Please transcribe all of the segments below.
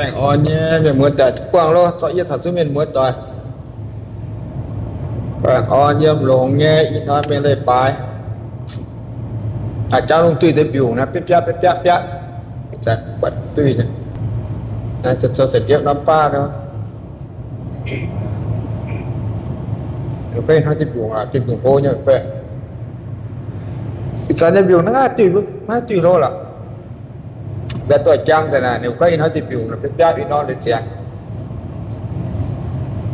Baengh orn nyei mienh muoz doic, buangh loh, zorqv yie taux zuqc mienh muoz doic. Baengh orn yiem longx nyei ih hnoi mienh leiz-baaix. Aa, jangv lungh duih deix mbiungc naaiv biapv biapv biapv biapv, ih zanc buatc duih naaiv, zoux za'diepv norm baav nor. Ninh gorngv ih hnoi deix mbiungc, deix mbiungc hlo nyei. Ih zanc nyei mbiungc naaiv duih, naaiv duih hlo lorqc. Mv baac doix jangv daaih naaic, ninh gorngv ih hnoi deix mbiungc biapv biapv ih norm leiz-ziangx.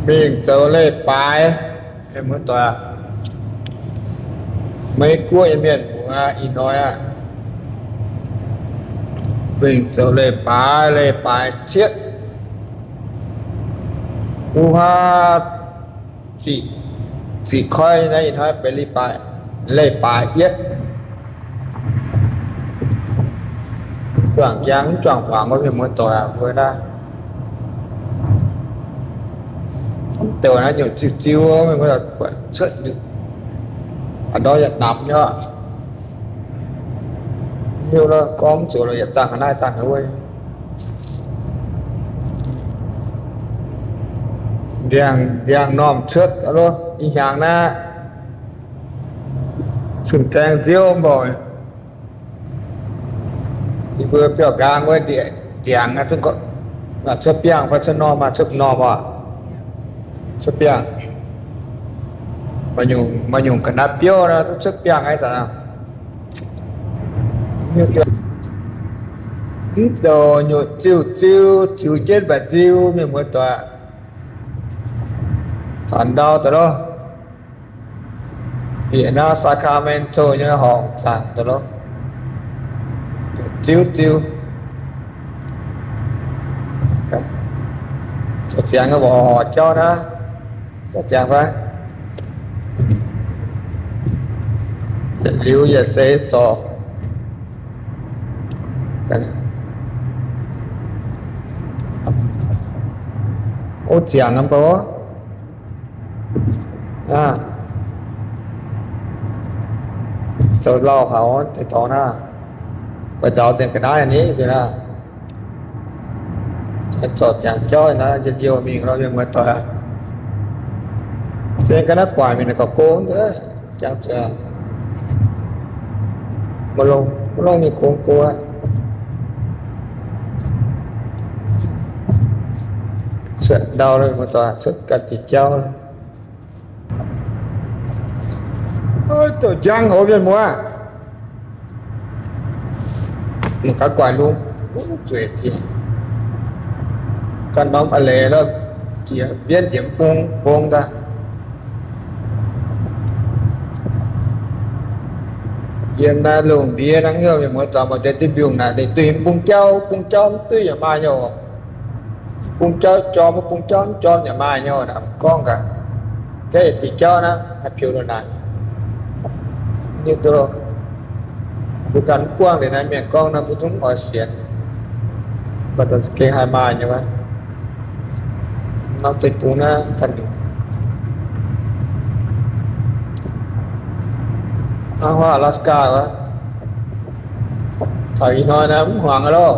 Mingh zoux leiz-baaix, mienh muoz doic. Meiv Guoqv nyei mienh muoz ih hnoi aqv, mingh zoux leiz-baaix, leiz-baaix cietv. Wuov haav ziqc, ziqc koiv naaiv ih hnoi benx leiz-baaix, leiz-baaix yietv. Juangc jangv, mv juangc huaangx wuov mienh muoz doic mbuo naaiv. Mv douc naaiv nyungc ziu ziu, mienh muoz doic, cuotv, a'ndorm yaac namx nyei. Hiuv gorngv mv zuqc lorqc, yietc dangh naaiv dangh wuov. Ndiangx, ndiangx normh cuotv loh, ih hnyangx naaiv cun-gaeng nziouv mv baac yie mbuo biauv-nqaang wuov ndiangx, cuotv biangh fai cuotv normh, cuotv normh oc, cuotv biangh. Maaih nyungc ga'naaiv biouv nor duqv cuotv biangh aqv. Mv douc nyutc ziu ziu, ziu jienv mbaeqc nziu, mienh muoz doic. Taux ndau daaih loh. Bieqc naaiv Sacramento nyei horngc zaangc daaih loh. Ziu ziu. Zoux ziangx horc horc jauv naaiv. Zoux ziangx fai? Yietc liuz yietc seix zorc. O, ziangx mv baac zoux lauh haic deix dorngx naaiv. Buatc nzaaux zengc ga'naaiv ni nzunc naaiv. Zorc ziangx jauv naaiv njien-youh mingh lorqc, mienh muoz doic. Zengc ga'naaiv guaic mingh naaic gauh go, jangx zuqc maiv longh mingh gong go aqv. Cuotv ndau lorqc, mienh muoz doic, cuotv ganh diuc jauv. Douc jangv hoz mienh muoz. Mangc gaax guaix lungh, zueiz tiex. Ganh norm a'leiz lorqc, jiex mbienv jiex mbung mbong daaih. Yiem naaiv lungh ndiev naaiv nyungc mienh muoz doic, mangc deix diuh mbiungc naaic, ninh duih mbung jauv, mbung jauv mv duih yaac maaih nyei oc. Bung jauv jorm, bung jauv mv jorm yaac maaih nyei oc. Naaic gorngv gaax, jauv yietc diuh jauv naaiv haih piux loz naaic. Mbuo ganh mv buangh liuz naaiv mienh gorngv naaiv mbuo zungv oix sienx. Mv baac gengh haih maaih nyei wuov. Norm deic-bung naaiv ganh nyungc. Hnangv huaav Alaska wuov, taux ih hnoi naaiv mv hmuangx loh.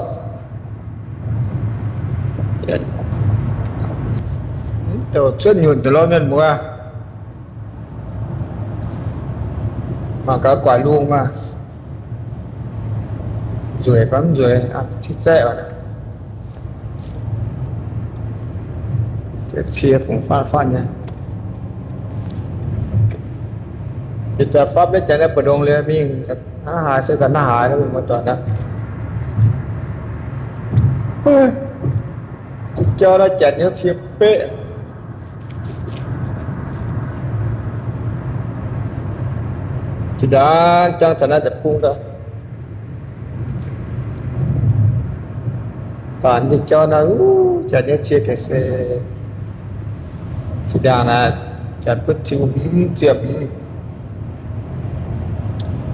Mv douc cuotv nyunc deix lorqc mienh muoz. Mangc gaax guaix lungh maah. Nzueic fai mv nzueic, ziqv zaeqv. Cie fungx faanv faanv nyei. Ih zanc fapv maiv janx naaiv mbu'ndongx liuz mingh hnangv haaix se daaih hnangv haaix, mienh muoz doic naaiv. Diuh jauv naaiv janx hnyouv cie beqv. Zinh ndaangc jangv taux naaiv deic-bung daaih, baac diuh jauv naaiv, janx hnyouv cie ga'sie. Zinh ndaangc naaiv, janx butv tiux hmz ziepc hmz.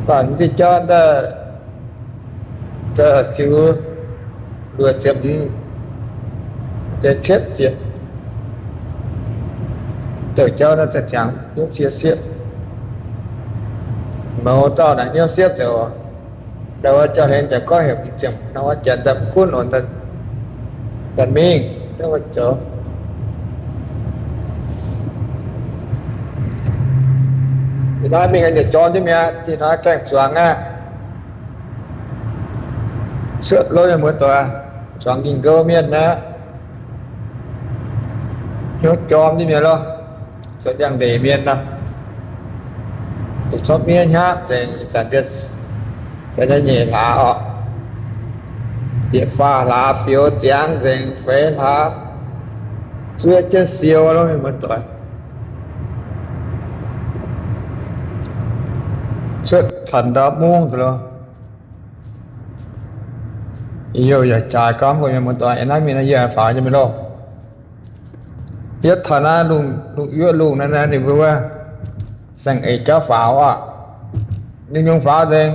Baac diuh jauv daaih, daaih ziux luoqc ziepc hmz, deix cietv ziepc. Douc jauv naaiv zanc ziangx hnyouv cie siepv. Mouz dauh naaic hnyouv siepv deix oc. Ndau wuov jauv-hlen zanc gorngv heuc hmz ziepc hmz nor, wuov janx daaih mv gunv oc, daaih Mingh, zoux. Ih hnoi mingh yietc jorm jienv mi'aqv, ih hnoi gaengh zuangx aqv. Cuotv lo mienh muoz-doic, zuangx ging-ngouv mienh aqv. Hnyouv jorm jienv mi'aqv loh. Zoux ndiangx-ndeic mienh nor, zuqc zorqv miev hnyapv nzengc, ih zanc ndiev nyeic hlaax orqc. Bieqc faah hlaax fioux ziangx nzengc, feix hlaax zuov jienv siou lo mienh muoz-doic. Cuotv taux ndau mungv deix lo. Yie yaac jaaix gorngv mbuox mienh muoz-doic, naaiv mingh naaiv yie faaux nyei mingh loh. Yietv taux naaiv lungh, lungh yuoqv lungh naaiv, naaiv ninh mbuo wuov saeng-eix jauv faaux aqv. Nyungc-nyungc faaux nzengc.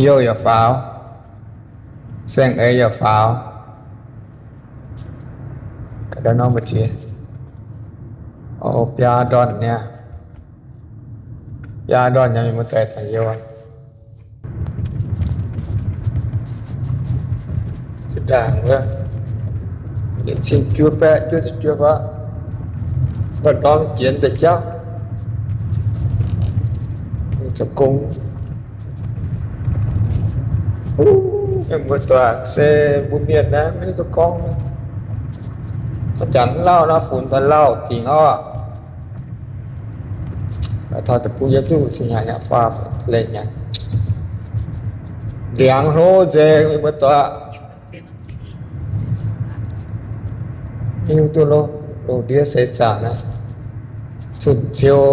Youh yaac faaux, saeng-eix yaac faaux. Ga'ndiev norm mbu'ziex, o, biaa ndorn niaa, biaa ndorn nyei mienh muoz-doic, taux youh zinh ndaangc wuov, yietc cin juov baeqv juov ziepc juov faqv, ndorm-ndorm jiex deix jauv, zoux gong. Mienh muoz-doic, se mbuo mienh naaiv maiv hiuv duqv gorngv. Janx lauh nor funx daaih lauh dingc orqc. Taux deic-bung yiem duqv cing hnyangx nyei faah lengh nyei. Ndiangx hlo nzengc, mienh muoz-doic. Hiuv duqv loh, lungh ndiev seix zaangc naaiv, cun-ciou,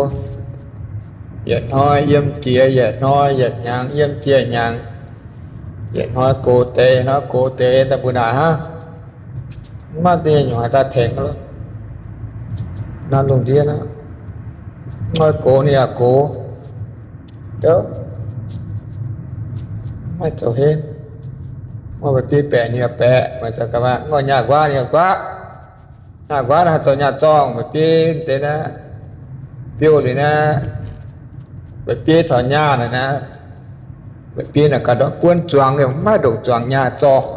yietc hnoi yiem jiex yietc hnoi, yietc hnyangx yiem jiex hnyangx, yietc hnoi gox deix, hnoi gox deix, daaih mbuo naaic hnangv. Mv maaih deix nyungc haaix daaih tengx loh. Naaiv lungh ndiev naaiv, hnoi gox ninh yaac gox, maiv zoux henv. Mv maaih bieiv baeqc ninh yaac baeqc, maiv zoux ga'maah. Mv maaih nyaah nquaqv ninh yaac nquaqv. Nyaah nquaqv naaiv haih zoux nyaah zorngh, maiv bieiv deix naaiv, biouv liuz naaiv, maiv bieiv caux nyaah naaic naaiv, maiv bieiv naaic ga'ndorm buonv zuangx, maiv ndongc zuangx nyaah zorngh.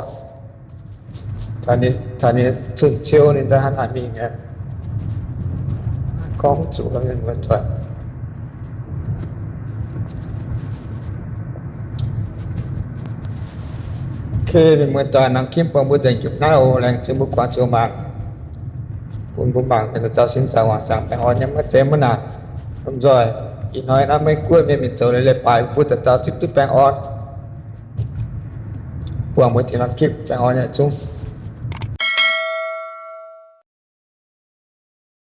Taux ninh cun-ciou ninh daaih hnangv naaic mingh aqv. Gorngv zuqc mienh muoz-doic. Mienh muoz-doic, norm คลิป buangh mbuo nzengc jupc naaiv oc. Laengz zingh mbuo guangc zuqc mangc, bun mbuo mangc benx dauh sin zaangc wangc zaangc baengh orn nyei, maiv zeiz maiv naanc. Lomh nzoih ih hnoi naaiv Meiv Guoqv mienh mingh zoux leiz-leiz baaix, mbuo dauh dauh zipv duqv baengh orn. Buangh mbuo tengx norm คลิป baengh orn nyei zungv.